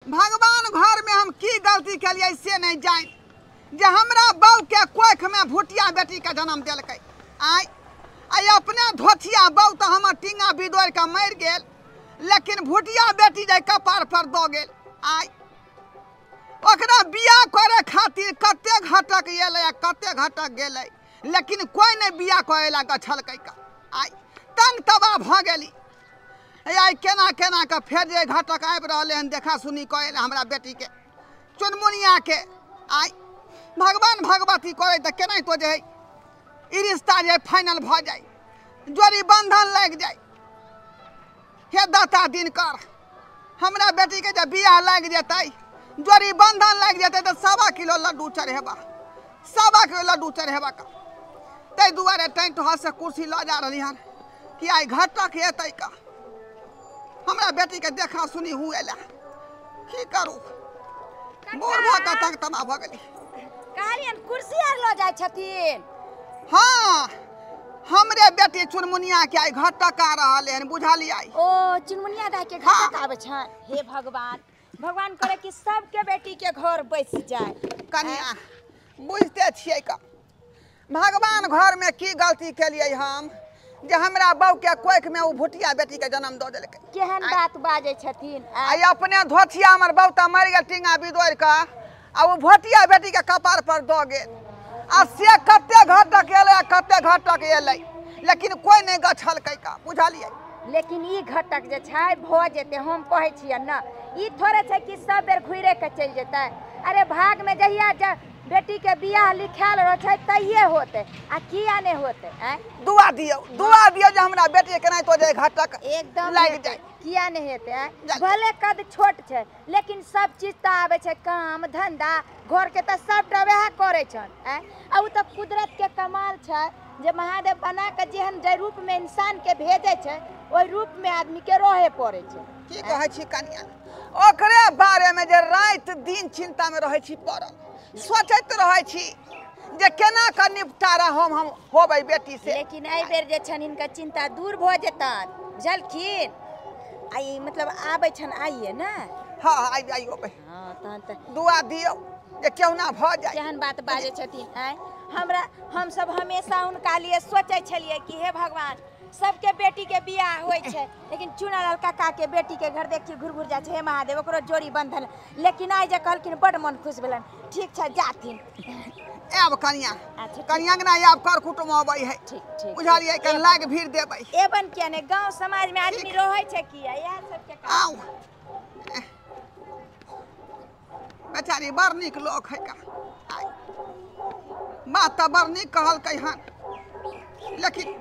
भगवान घर में हम की गलती केलिए से नहीं जान जे हमरा बहू के कोख में भुटिया बेटी के जन्म देलकै। आय आइ अपने धोथिया बहू तो हमर टींगा बिदोर के मरि गेल, लेकिन भुटिया बेटी जे कपार पर दऽ गेल। आय ओकरा बियाह करे खातिर कते घटक एलै आ कते घटक गेलै, लेकिन कोइ नहि बियाह करे ला गछलकै। आय तंग तबाह भऽ गेली। आइ केना केना के फेर जे घटक आबि रहलै हन देखा सुनी करे ला हमरा बेटी के चुनमुनिया के। आय भगवान भगवती करे तऽ केनाहितो जे ई रिश्ता जे फाइनल भऽ जाय, जोड़ी बंधन लागि जाय। हे दाता दिनकर, हमरा बेटी के जे बियाह लागि जेतै, जोड़ी बंधन लागि जेतै तऽ 1.25 किलो लड्डू चढ़ेबा, 1.25 किलो लड्डू चढ़ेबा। ताहि दुआरे टेंट हाथ से कुर्सी लऽ जा रहली हन कि आइ घटक एतै का हमरा बेटी के देखा सुनी हुए ला। की करू, बूढ़ भऽ कऽ तंग तबाह भऽ गेली। कहलियन कुर्सी आर लऽ जाइ छथिन? हाँ, हमरे बेटी चुनमुनिया के आइ घटक आ रहल हन, बुझलियै? ओ चुनमुनिया दाइ के घटक आबै छनि? हे भगवान, भगवान करे कि सबके बेटी के घर बसि जाय। कनिया बुझते छियै का भगवान घर में की गलती केलियै हम जे हमरा बहू के कोख में ओ भुटिया बेटी के जन्म दऽ देलकै। केहन बात बाजै छथिन? आइ अपने धोथिया हमर बहू तऽ मरि गेल टींगा बिदोरि कऽ, आ ओ भुटिया बेटी के कपार पर दऽ गेल। आ से कते घटक एलै आ कते घटक एलै, लेकिन कोइ नहि गछलकै का, बुझलियै? लेकिन ई घटक जे छै भऽ जेतै, हम कहै छियै ने, ई थोड़े छै कि सब बेर घुरे के चलि जेतै। अरे भाग में जहिया बेटी के बियाह लिखायल रहै छै तहिये होतै, आ किया नहि होतै? आँय दुआ दियौ, दुआ दियौ जे हमरा बेटी के केनाहितो जे घटक एकदम लागि जाय। किया नहि हेतै? आँय भले कद छोट छै लेकिन सब चीज तऽ आबै छै, काम धंधा घर के तऽ सबटा वएह करै छनि। आँय आ ओ तऽ कुदरत के कमाल छै जे महादेव बना के जेहन जे रूप में इंसान के भेजै छै ओहि रूप में आदमी के रहे पड़ै छै। की कहै छी कनिया, ओकरे बारे में जे राति दिन चिंता में रहै छी पड़ल, सोचैत रहै छी जे केना के निपटारा हम होबै बेटी से। लेकिन एहि बेर जे छनि हिनकर चिंता दूर भऽ जेतनि, बुझलखिन? आ ई मतलब आबै छनि आइए ने? हाँ आइ आइ अबै। हाँ तहन तऽ दुआ दियौ जे केहुना भऽ जाय। केहन बात बाजै छथिन? आँय हमरा हमसब हमेशा हुनका लिए सोचै छलियै कि हे भगवान सबके बेटी के बियाह होइ छै, लेकिन चुनालाल काका के बेटी के घर देखी घुर घुर जाइ छै, हे महादेव ओकरो जोड़ी बंधन। लेकिन आइ जे कहलखिन बड मन खुश भेलनि। ठीक छै जाथिन। आब कनिया, कनिया के ना आब कर कुटुम अबै है, ठीक ठीक बुझलियै? कन लाग भीड़ देबै। एबन किया ने गांव समाज में आदमी रहै छै किया, इएह सबके आउ। बेचारी बड़ नीक लोक है का, बात तऽ बड़ नीक कहलकै हन, लेकिन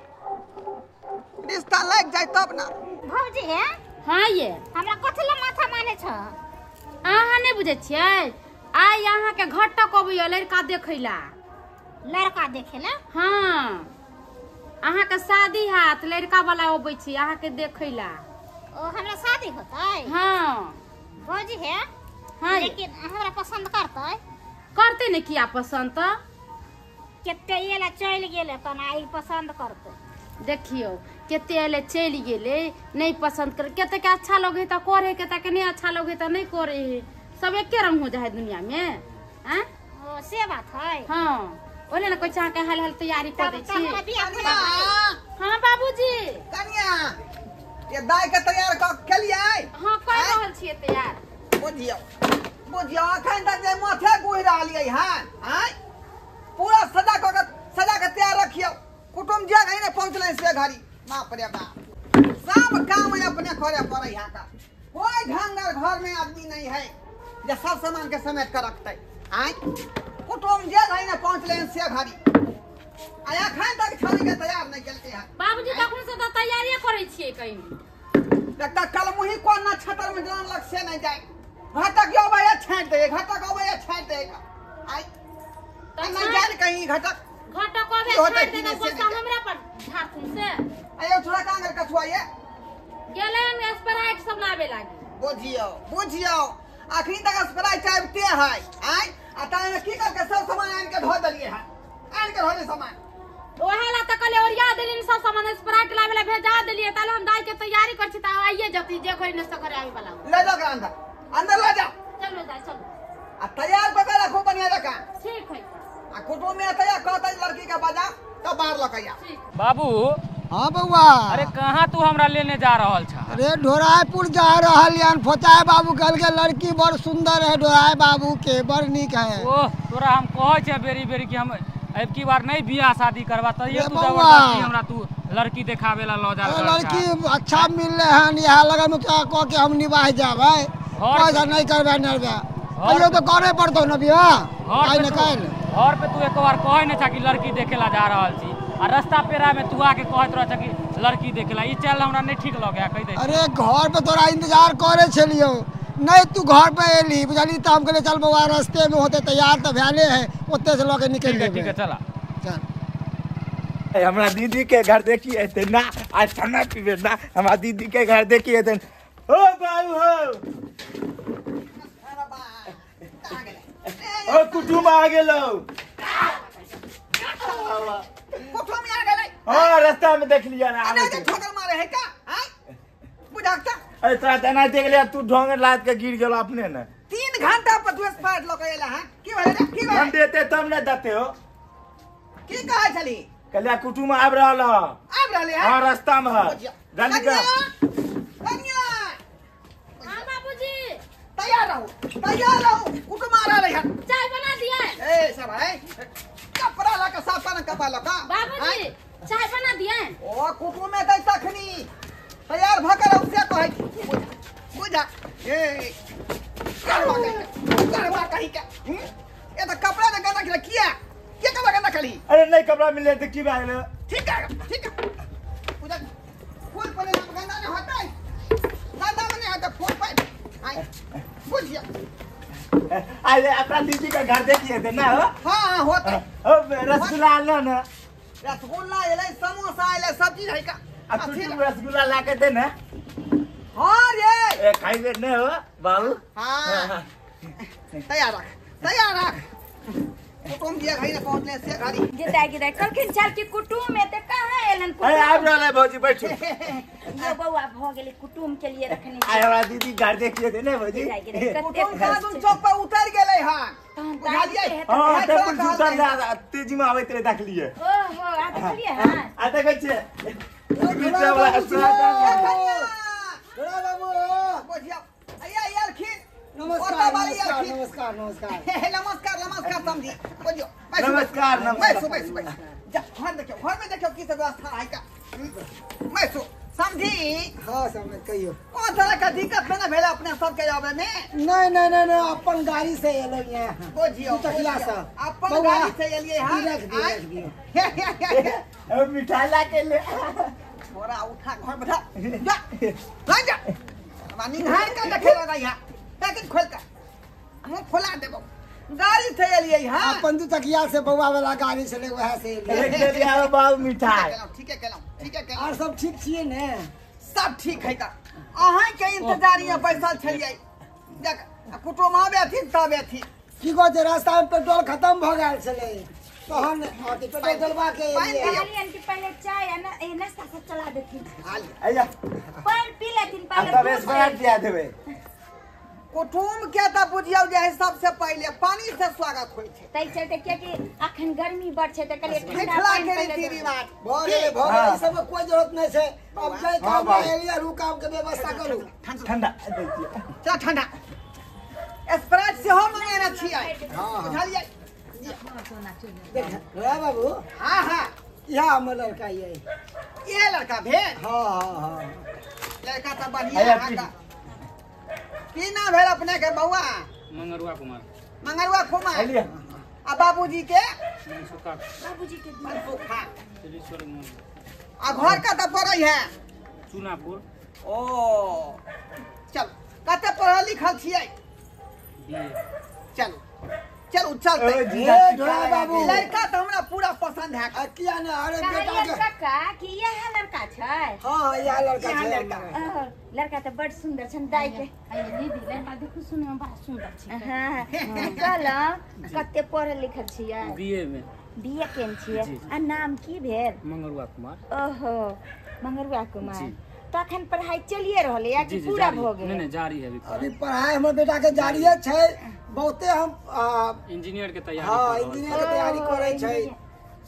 रिश्ता लागि जाय तब ना। भौजी हे? हाँ ये हमरा कथी ला माथा माने छ? अहाँ नहि बुझै छियै? आइ अहाँ के घटक अबैया लड़का देखै ला। लड़का देखे ला? हाँ, अहाँ के शादी हाथ लड़का वाला अबै छै अहाँ के देखै ला। ओ हमरा शादी होतै? हाँ भौजी हे? हाँ। लेकिन हमरा पसंद करतै? करतै ने, किया पसंद तऽ? कते एला चलि गेलै तहन आइ पसंद करतै। देखियौ कते एले चलि गेलै नहि पसंद कर, कते के अच्छा लगे तऽ करे, कते के नहि अच्छा लगे तऽ नहि करे है, सब एके रंग हो जाए दुनिया में। आँ ओ से बात है। हाँ ओले ने कोई चाह के हाल हाल तैयारी कर दै छी। हाँ बाबूजी। कनिया ये दाई के तैयार क केलियै? हाँ कर रहल छियै तैयार। बुझियौ बुझियौ अखन तक जे माथे गुहि रहलियै हन। आँय पूरा सजा क के सजा के तैयार रखियौ, कुटुम जे घड़ी नहि पहुँचलै से घड़ी। बाप रे बाप, सब काम अपने करे पड़ै है का, कोई ढंगर घर में आदमी नहीं है जे सब सामान के समेट के रखतै। आँय कुटुम जे घड़ी नहि पहुँचलै से घड़ी, आ अखन तक छौड़ी के तैयार नहि केलकै हन। बाबूजी तखन से तऽ तैयारिये करै छियै कहीं। देखता कलमुही कोन नक्षत्र में जनमलक से नहि जाय, घटक अबै छाँटि दै, घटक अबै छाँटि दै। आँय नहि जान कहीं घटक घटक अबै छाँटि दै, गुस्सा हमरा पर झाड़थुन से। आयो छोड़ा कांगल कछुआ ये गेलै हम स्प्राइट सब लाबे लागी। बुझियौ बुझियौ अखनी तक स्प्राइट आबिते है। आँय आ तामे की करके सब सामान आनि के धो देलियै हन, आनि के धो दे सामान। ओहे ला तऽ कहलियै ओरिया देलियै सब सामान, स्प्राइट लाबे ला भेजा देलियै, ताले हम दाइ के तैयारी करै छी तऽ आइए जती जे घड़ी ने सकर आबे वाला। ले जाओ अंदर, अंदर ले जाओ। दाई चलू। आ तैयार कऽ के राखू बढ़िया जकाँ। ठीक है। आ कुटुम्ब में तैयार कहतै लड़की के बजा तब बाहर लऽ के। बाबू। हाँ बउआ। अरे कहाँ तू हमरा लेने जा रहल छा? अरे ढोरायपुर जा रहल हन। फोचाय बाबू कहल के लड़की बड़ सुंदर है, ढोराय बाबू के बड़ नीक है। ओह तोरा हम कहै छे बेरी बेरी कि हम अब की बार नहीं बियाह शादी करबा, तैयो तू जबरदस्ती हमरा तू लड़की देखावे ला ल जा रहल। लड़की अच्छा मिल रहे हन, यहाँ लगन में क्या कह के हम निभाए जाबै, पैसा नहीं करबै नरबै, तैयो तो करे पड़तौ न बियाह। काहे न काहे घर पे तू एक बार कहै न छा कि लड़की देखे ला जा रहल छी, आ रास्ता पेरा में तू आके कहत रह छा कि लड़की देखेला, ई चल हमरा नहीं ठीक लगे कहि दे। अरे घर पे तोरा इंतजार करे छलियो, नहीं तू घर पे एली बुझली, त हम कहले चल बउआ रास्ते में होते तैयार त भैले है, ओते से लके निकल जेबे। ठीक है चला चल। हमरा दीदी के घर देखी एते ना, आज ठंडा पीबे ना, हमरा दीदी के घर देखी एते। ओ बाबू हो, ओ कुटुम आ गेलो। कुटुम आ गेलै? हां रास्ता में देख लिया ना। अरे ठोकर मारे है का? हां बुझाकता। अरे तोरा तना देख लिया, तू ढोंग लाद के गिर गेलो अपने ने। 3 घंटा पर तू स्पाइट लके एला। हां की भेलै रे, की भेलै? हम देते तब ने देते हो। की कहै छली? कहलिया कुटुम आबि रहल ह। आबि रहले है? हां रास्ता में है। जल्दी कर। कन्या। हां बाबूजी तैयार रहो, तैयार रहो, कुटुम आ रहले है। चाय बना दिए। ए सब है कपड़ा लके साफ न कपड़ा लका। बाबूजी चाय बना दिए। ओ कुटुम में तै तखनी तैयार भ के रहू से कहै। बुझा ए करवा करवा कहि के ए त कपड़ा ने गंदा के किया के कपड़ा गंदा कली? अरे नहीं कपड़ा मिले त की भए गेलै? ठीक है ठीक है। बुझा फूल पर गंदा ने होतै, गंदा में नहीं होतै फूल पर। आई बुझिया। अरे अपना दीदी का घर देखिए थे ना हो? हां हां होतै। ओ रसगुल्ला आलो ना? रसगुल्ला एलै, समोसा एलै, सब चीज है का। अब तू रसगुल्ला ला के दे ना। हां रे ए खाइबे नहीं हो बाबू? हां तैयार रख, तैयार रख। कुटुम दिया घड़ी ने पहुंचले से घड़ी। गिदाई गिदाई कलखिन छल कि कुटुम एते कहाँ एलन कुटुम? अरे आबि रहल है भौजी बैठू। यो बउआ भ गेलै कुटुम के लिए रखने। आइ हमरा दीदी घर देखिए थे ने भौजी। कुटुम कादुन चौक पर उतर गेलै हन। बुझलियै? हां टेम्पू उतर जा तेजी में आबैत रहे देखलिए। ओहो आ देखलिए हन? आ देखै छियै। मित्र वाला ढोरा बाबू बुझिया। अइया एलखिन। नमस्कार नमस्कार नमस्कार नमस्कार नमस्कार नमस्कार समझी बोलियो। नमस्कार नमस्कार। बैसो बैसो बैसो। जा घर देखियो, घर में देखियो की सब व्यवस्था है का। बैसो समझी। हां समझ कहियो। कोन तरह का दिक्कत न भेल अपने सब के आवे में? नहीं नहीं नहीं नहीं अपन गाड़ी से एलो यहाँ। बुझियो चकिया से अपन गाड़ी से एलिए। हां रख दियो रख दियो। ओ मिठाई ला के ले। छोरा उठा घर बैठा जा जा जा मानी घर का देखे लगा यहाँ पैकेट खोल के मुंह खोला देबो। गाड़ी से एलिए। हां अपन दू चकिया से बउआ वाला गाड़ी से ले वहां से एलिए। ले लिया बाबू मिठाई। ठीक है केलौ, ठीक है केलौ। और सब ठीक छिए ने? सब ठीक है का। अहाँ के इंतजार में बैसल छलिए। देख कुटुम आबे अथिन तब अथिन। की कहै छै रास्ता में पेट्रोल खत्म भ गेल छलै तहन अथी पेट्रोल डलवा के एलिए। कहलियन कि पहले चाय आ नाश्ता सब चला देथिन। आइया पानि पी लेथिन पहले। तब स्प्राइट दिया देबै। कुटुम के त बुझियौ जे है सबसे पहले पानी से स्वागत होइ छै। तै चलते कियाकि अखन गर्मी बड़ छै त कहलिए ठंडा मिथिला पानि के पहिले रीति देबै। रिवाज भ गेलै भ गेलै, ई सब कोई जरूरत नहीं छै। अब जाय काम में एलिए रू काम के व्यवस्था करू। ठंडा दै छियै। चल ठंडा स्प्राइट सेहो मंगेने छियै। बुझलियै? देख रे बाबू। हां हां यह हमर लड़का ये। ये लड़का भेल? हां हां हां लड़का त बढ़िया है का। की नाम भेल अपने के बउआ? मंगरुआ कुमार। मंगरुआ कुमार। आ बाबूजी के? मनसुखा। बाबूजी के मनसुखा। आ घर कतऽ पड़ै है? चुनापुर। ओ चल कते पढ़ल लिखल छियै? चलू चलू चलते। ए ढोरा बाबू लड़का त हमरा पूरा पसंद है। आ किया ने? अरे बेटा के काका कि यह लड़का छै? हां यह लड़का छै। लड़का त बड़ सुंदर छन दाई के। आइए दीदी लड़का देखू सुने में बड़ा सुंदर छै। हां कहलौं कते पढ़ल लिखल छियै? बीए में। बीए केने छियै। आ नाम की भेल? मंगरुआ कुमार। ओहो मंगरुआ कुमार। तखन पढ़ाई चलिए रहल है कि पूरा भऽ गेल? नहीं नहीं जारी है अभी। अभी पढ़ाई हमर बेटा के जारी छै। बहुते हम इंजीनियर के तैयारी। हां इंजीनियर के तैयारी करै छै।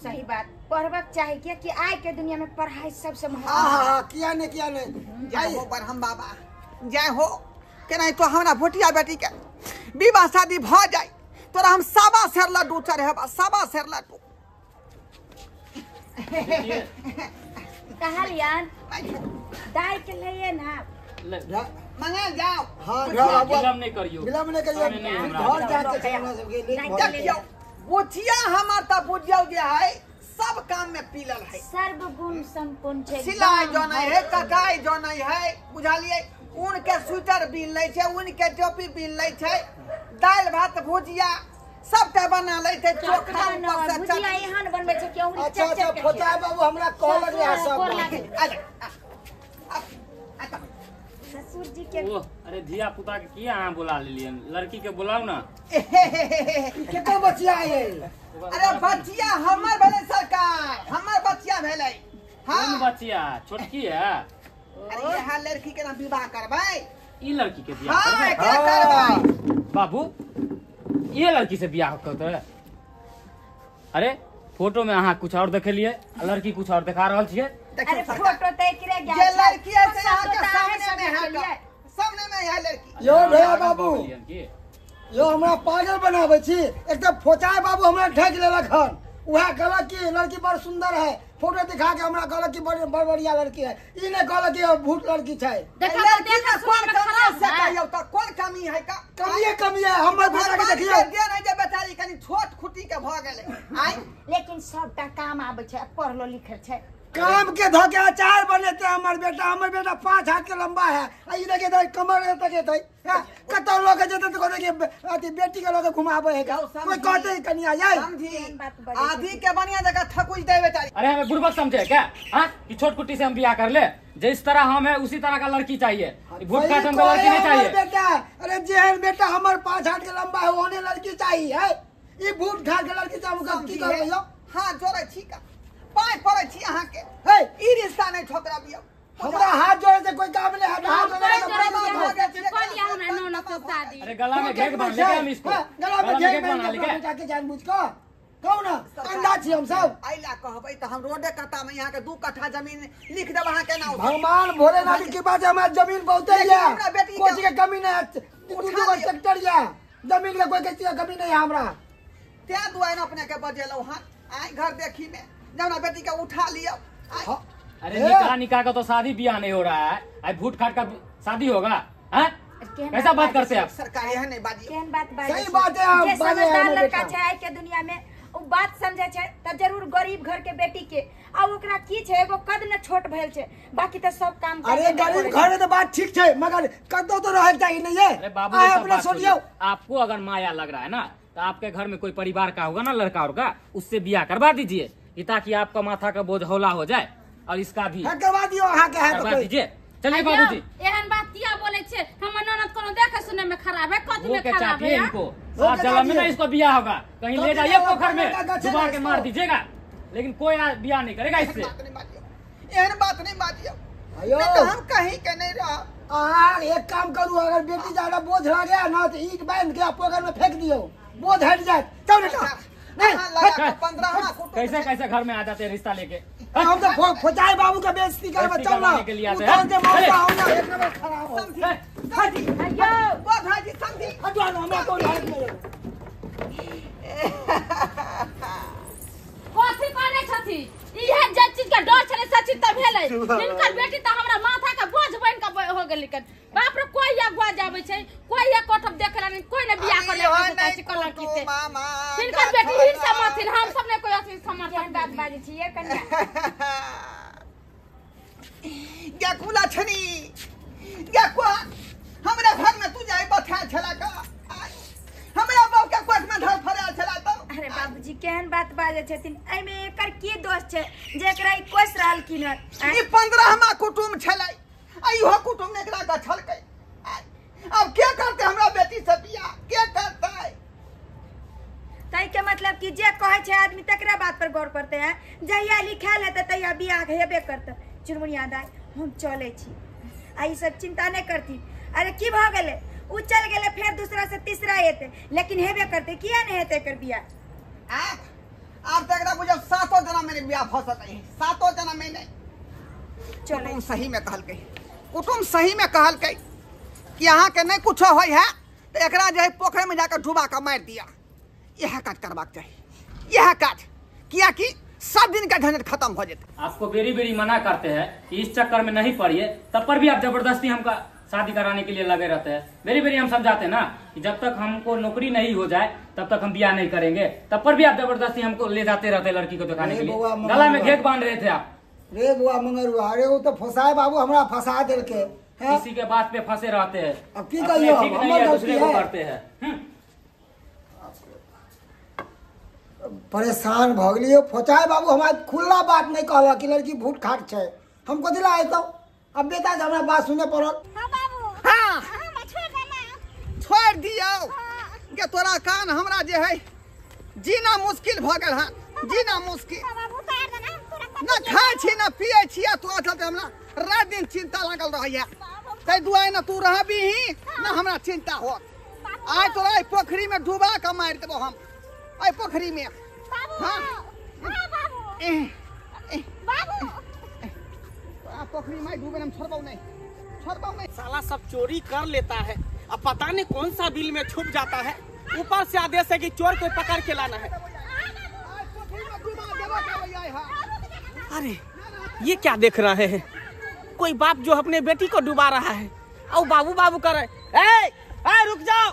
सही बात, पढ़बाक चाही किया कि आइ के दुनिया में पढ़ाई सबसे महत्वपूर्ण। हां हां किया ने किया ने। जय हो ब्रह्म बाबा, जय हो। केना तो हमरा भोटिया बेटी के विवाह शादी भ जाय तोरा हम 1.25 सेर लड्डू चढ़ेबा, 1.25 सेर लड्डू। कहलियन दाई के लिए ना मंगा जाओ। हां विलम्ब नहीं करियो, विलम्ब नहीं करियो, घर जाके छै हमरा सब के। देखियो बुचिया हमर त बुझियो जे है सब काम में पीलल है, सर्वगुण संपन्न छै। सिलाई जनै है, कटाई जनै है, बुझलिए। ऊन के स्वेटर बीन लै छै, ऊन के टोपी बीन लै छै, दालि भात भुजिया सबटा बना लै छै, चोखा ऊपर से भुजिया एहन बनबै छै कि औरी अच्छा अच्छा। फोचा बाबू हमरा कहलक रहे सब। ससुर जी के ओ अरे धिया पुता के किया अहाँ बुला लेलियन? लड़की के बुलाउ ना। केकर बचिया है? अरे बचिया हमर भेलै सरकार, हमर बचिया भेलै। हां कोन बचिया? छोटकी है। अरे यह लड़की के ना विवाह करबै। ई लड़की के बियाह करबै? हां के करबै बाबू? ये लड़की से बियाह करतै? अरे फोटो में अहाँ कुछ और देखेलिए, लड़की कुछ और देखा रहल छियै। अरे फोटो त एकरे जे लड़की है से अहाँ के सामने में है, सामने में है लड़की। यो भैया बाबू यो हमरा पागल बनाबै छी। एकदम फोचाय बाबू हमरा ठकि लेलक हन। वएह कहलक कि लड़की बड़ सुंदर है, फोटो दिखा के हमरा कहलक कि बड़ बड़ बढ़िया लड़की है। ई ने कहलक कि भूत लड़की छै। देखा लड़की में कोन कमी से कहियो त कोन कमी है? का कमी कमी है हमर बेटा के देखियो जे नहीं जे बेचारी कनी छोट खुटी के भ गेलै आइ, लेकिन सबटा काम आबै छै, पढ़लो लिखल छै। काम के धोके अचार बनेते हमर बेटा। हमर बेटा 5 हाथ के लंबा है, आ ई देखे त कमर तक हेतै। कतौ लऽ के जेतै त कहतै कि अथी बेटी के लऽ के घुमाबै है। कोई कहतै कनिया जाय समझी आधी के बढ़िया जगह थकुच दे बेचारी। अरे हमें बुड़बक समझे क्या? हां कि छोट कुटी से हम बियाह कर ले? जिस तरह हम है उसी तरह का लड़की चाहिए, भूत का हमको लड़की नहीं चाहिए बेटा। अरे जेहन बेटा हमर 5 हाथ के लंबा है ओने लड़की चाहिए है। ई भूत खा के लड़की चाहिए हम की करबै यो? हां जोड़ै छी का पाय पड़ै छी अहाँ के। हे ई रिश्ता नहीं ठोकराबियौ। हमरा हाथ जोड़े से कोई काम नहीं है। हाथ जोड़े से अरे गला में घेक बांध ले हम इसको, गला में घेक बांध ले बेटा के जानबूझ के कहू ना अंधा छी हम सब। अइला कहबै त हम रोडे कत्ता में यहाँ के 2 कट्ठा जमीन लिख देब अहाँ के नाम। भगवान भोलेनाथ की कृपा से हमारा जमीन बहुते है, कोई के कमी नहीं है। 2 ट्रैक्टर या जमीन के कोई के कमी नहीं है हमरा। ते दुआरे अपने के बजेलौ हां आई घर देखी में जब बेटी के उठा लियो। अरे निकाह निकाह का तो शादी ब्याह नहीं हो रहा है, आई भूट खाट का शादी होगा? हैं कैसा बात करते हैं आप? सरकार यह नहीं बाजी केहन बात बाजी? सही बात है, आप जे समझदार लड़का छै आइ के दुनिया में उ बात समझे छै त जरूर गरीब घर के बेटी के आ ओकरा की छै एगो कद न छोट भेल छै, बाकी त सब काम। अरे गरीब घर में तो बात ठीक छै मगर कदो तो रहे चाहिए नहीं है। अरे बाबू अपना सोचियो, आपको अगर माया लग रहा है ना तो आपके घर में कोई परिवार का होगा ना लड़का और का, उससे ब्याह करवा दीजिए ताकि आपका माथा का बोझ हौला हो जाए और इसका भी करवा दियो। अहाँ के है करवा दीजिए। चलिए बाबूजी एहन बात किया बोले छे? हमर ननद कोनो देखे सुने में खराब है, कथि में खराब है? इनको 7 जन्म में ना इसको बियाह होगा, कहीं ले जाइए पोखर में डुबा के मार दीजिएगा, लेकिन कोई बियाह नहीं करेगा इससे। एहन बात नहीं बाजियो, नहीं तो हम कहीं के नहीं रह। अहाँ एक काम करू, अगर बेटी ज्यादा बोझ लगे ना तो ईट बांध के पोखर में फेंक दियो, बोझ हट जाए। चल बेटा नहीं कैसे कैसे घर में आ जाते हैं रिश्ता लेके। हम तो फोचाई बाबू का बेइज्जती करबे चल ना के लिए आते हैं। एक नंबर खराब हो समझी अयो बोझ जी समझी हटवा हमरा कोई हाथ नहीं। कथी कहने छथि? इहे जे चीज के डर छलै से चीज त भेलै। हिनकर बेटी त हमरा माथा के बोझ बन के हो गेल। बाप रे कोई अगुआ जाबै छै, कोई एक कोठब देखला नहीं, कोई ने बियाह कर ले छै लड़की से। हिनकर बेटी हिन समथिन, हम सब ने कोई अथी समर्थन बात बाजै छियै कन्या। गे कुला छनी गे को हमरा घर में तू जाय बैठा छला का, हमरा बाप के कोठ में धर फराल छला तो। अरे बाबूजी केहन बात बाजै छथिन? एहिमे एकर की दोष छै जे एकरा ई कोस रहलखिन हन? ई 15वां कुटुम छलै, आ इहो कुटुम ने एकरा गछलकै। अब के करते हमरा बेटी से बियाह, के करतै? तै के मतलब कि जे कहै छै आदमी तकरा बात पर गौर करते हैं। जहिया लिखायल हेतै तहिया बियाह हेबे करतै। चुनमुनिया दाइ हम चलै छी आ ई सब चिंता नहीं करती। अरे की भऽ गेलै, उ चल गेलै फेर दूसरा से तीसरा एतै, लेकिन हेबे करतै, किया नहीं हेतै एकर बियाह? आब तऽ एकरा बुझब सातो जना मेरे बियाह भऽ सकै, सातो जना में नहीं। कुटुम सही में कहलकै, कुटुम सही में कहलकै कि अहाँके नहीं कुछो होइ है तो एकरा जे है पोखरि में जाकर डुबा के मारि दिया। इएह काज करबाक चाही, इएह काज, कियाकि सब दिन का झंझट खत्म हो जाता। आपको बेरी बेरी मना करते हैं कि इस चक्कर में नहीं पड़िए, तब पर भी आप जबरदस्ती हमका शादी कराने के लिए लगे रहते हैं। बेरी बेरी हम समझाते हैं ना कि जब तक हमको नौकरी नहीं हो जाए तब तक हम ब्याह नहीं करेंगे, तब पर भी आप जबरदस्ती हमको ले जाते रहते लड़की को दिखाने के लिए। गला में घेक बांध रहे थे आप। रे बुआ मंगरुआ, अरे वो तो फंसाए बाबू हमरा फंसा देलके, किसी के बात पे फंसे रहते हैं। अब की कहियो, हमर दूसरे को करते हैं। परेशान भ गेलियो। फोचाए बाबू हमरा खुला बात नहीं कहलक कि लड़की भूत खाट छै, हम कथी ला अयतौ? अब बेटा के हमरा बात सुने पड़ल। हां बाबू, हां हमरा छोड़ देना, छोड़ दियौ के तोरा कान हमरा जे है जीना मुश्किल भ गेल। हां जीना मुश्किल बाबू, उतार देना तोरा ना खाय छी ना पिए छी, तोरा चलते हमरा रात दिन चिंता लागल रहैया। तै दुआरे ना तू रहबी ही ना हमरा चिंता होत। आइ तोरा एहि पोखरी में डुबा के मारि देबो हम, एहि पोखरी में। बाबू, हां बाबू, बाबू तोरा पोखरी में डूबे हम छोड़बौ नहीं, छोड़बौ नहीं। साला सब चोरी कर लेता है, अब पता नहीं कौन सा बिल में छुप जाता है। ऊपर से आदेश है कि चोर को पकड़ के लाना है। अरे ये क्या देख रहे हैं? कोई बाप जो अपने बेटी को डुबा रहा है और बाबू बाबू कर रहे। ए, ए, रुक जाओ,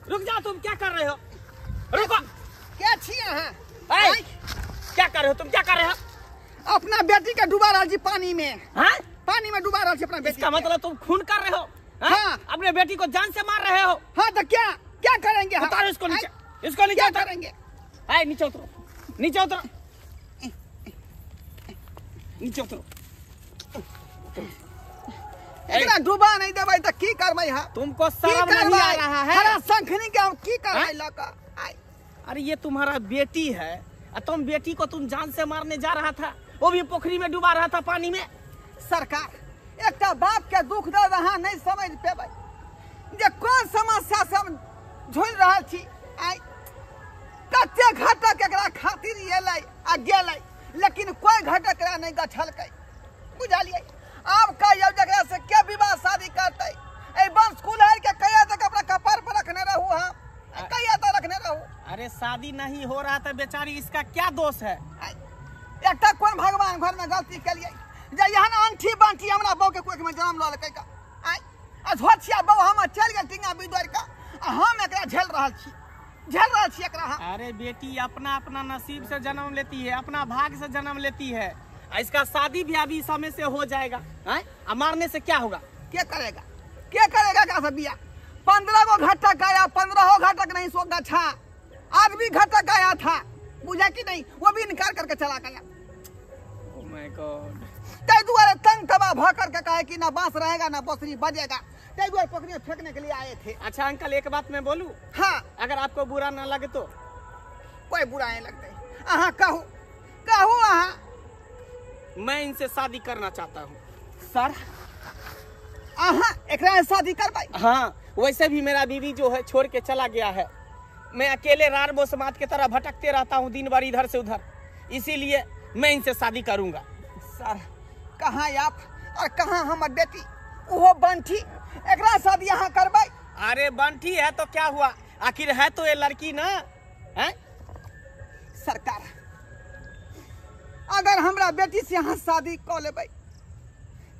रुक जाओ, तुम क्या कर रहे हो? रुको, क्या छिए हैं? ए, क्या कर रहे हो तुम, क्या कर रहे हो? अपना बेटी के डुबा रहा छी पानी में। हाँ? पानी में डुबा रहा छी अपना बेटी। इसका मतलब तुम खून कर रहे हो? हाँ? अपने बेटी को जान से मार रहे हो? हाँ तो क्या क्या करेंगे? उतारो इसको नीचे, इसको नीचे करेंगे। नीचे उतरो, नीचे उतरो, नीचे उतरो। एकरा डुबा नहीं देबै त की करबै? हा तुमको शर्म नहीं आ रहा है? हरा शंखनी के हम की करबै लक? अरे ये तुम्हारा बेटी है और तुम बेटी को तुम जान से मारने जा रहा था, वो भी पोखरी में डुबा रहा था पानी में। सरकार एकटा बाप के दुख दर्द अहाँ नहीं समझ पेबै जे कोन समस्या से हम झूल रहल छी। आइ कते घटक एकरा खातिर एलै आ गेलै, लेकिन कोई घटक एकरा नहीं गछलकै, बुझलियै? आब कहियौ जकरा से के विवाह शादी करतै? एहि वंश कुलहर के कहिया तक अपना कपार पर रखने रहू हम, कहिया तक रखने रहू? अरे शादी नहीं हो रहा था बेचारी, इसका क्या दोष है? एकटा कोन भगवान घर में गलती केलियै जे एहन अंठी बांठी हमरा बहू के कोख में जन्म लऽ लेलकै? आइ आ झोछिया बहू हमर चलि गेल टिंगा बिदोरि कऽ, आ हम एकरा झेल रहल छी, झेल रहल छी एकरा हम। अरे बेटी अपना अपना नसीब से जन्म लेती है, अपना भाग से जन्म लेती है। इसका शादी भी अभी समय से हो जाएगा। आ मारने से क्या होगा? क्या करेगा, क्या करेगा का सब बिया? 15 गो घटक आया, 15 घटक नहीं सो गछा, आदमी घटक आया था, बुझा कि नहीं? वो भी इनकार करके चला गया। Oh my God. तै दुआरे तंग तबाह भ करके कहे कि ना बांस रहेगा ना बसरी बजेगा, तै दुआरे पोखरी में फेंकने के लिए आए थे। अच्छा अंकल एक बात मैं बोलूं? हाँ। अगर आपको बुरा ना लगे तो? कोई बुरा नहीं लगता। अहाँ कहू, कहू अहाँ। मैं इनसे शादी करना चाहता हूँ सर। अहाँ एकरा शादी करबै? हाँ, वैसे भी मेरा बीवी जो है छोड़ के चला गया है, मैं अकेले रारबो समाज की तरह भटकते रहता हूँ दिन भर इधर से उधर, इसीलिए मैं इनसे शादी करूँगा। सर कहाँ आप और कहाँ हमर बेटी, वो बंठी, एकरा शादी यहाँ करबै? अरे बंठी है तो क्या हुआ, आखिर है तो ये लड़की ना है। सरकार अगर हमरा बेटी से यहाँ शादी कऽ लेबै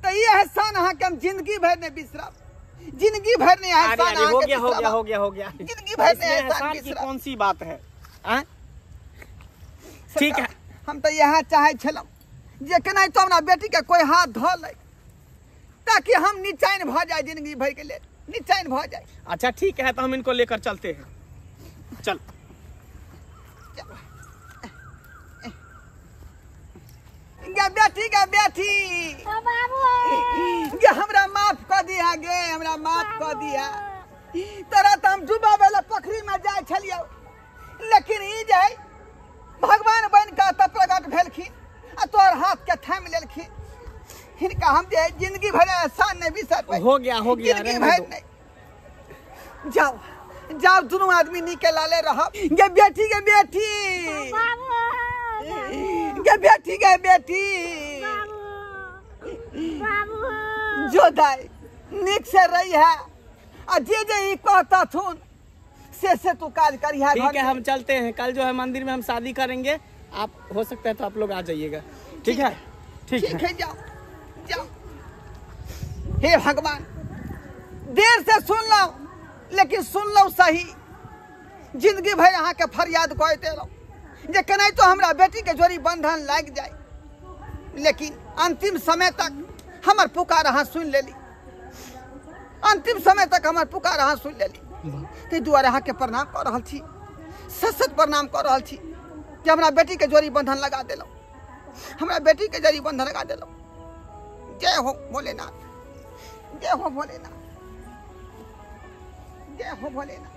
तो ये एहसान अहाँ के हम जिंदगी भर नहीं बिसरब, जिंदगी भर नहीं एहसान। हो गया हो गया हो गया हो गया, जिंदगी भर नहीं एहसान की कौन सी बात है? ठीक है, हम तो यहाँ चाहे छलहुँ जे केनाहितो हमरा बेटी के कोई हाथ धऽ लै ताकि हम निचैन भऽ जाए, जिंदगी भर के लेल निचैन भऽ जाए। अच्छा ठीक है, तो हम इनको लेकर चलते हैं। चल गे बेटी, गे बेटी बाबू गे हमरा माफ कऽ दिया, गे हमरा माफ कऽ दिया। तोरा तऽ हम डुबाबै लए पोखरी में जाइ छलियौ, लेकिन ई जे भगवान बनि कऽ तऽ प्रकट भेलखिन आ तोहर हाथ के थामि लेलखिन। हिनका हम जे जिंदगी भर एहसान नहीं बिसरबै। हो गया हो गया, जिंदगी रहने भर दो। नहीं। जाओ जाओ दोनों आदमी निके लाले रहो। गे बेटी गे बेटी गे बेटी गे बेटी जो दाई निक से रही है आ जे जे ई कहतथुन से तू काज करिहा। ठीक है हम चलते हैं, कल जो है मंदिर में हम शादी करेंगे, आप हो सकता है तो आप लोग आ जाइएगा। ठीक है ठीक है जाओ जाओ। हे भगवान देर से सुन लो लेकिन सुन लो सही। जिंदगी भर अहाँ के फरियाद कहते रहो जे केनाहितो हमरा बेटी के जोड़ी बंधन लागि जाए, लेकिन अंतिम समय तक हमर पुकार अहाँ सुन लेली, अंतिम समय तक हमर पुकार अहाँ सुन लेली। ताहि दुआरे अहाँके प्रणाम कऽ रहल छी, सत सत प्रणाम कऽ रहल छी कि हमरा बेटी के जोड़ी बंधन लगा देलहुँ, हमरा बेटी के जोड़ी बंधन लगा देलहुँ। जय हो भोलेनाथ, जय हो भोलेनाथ, जय हो भोलेनाथ।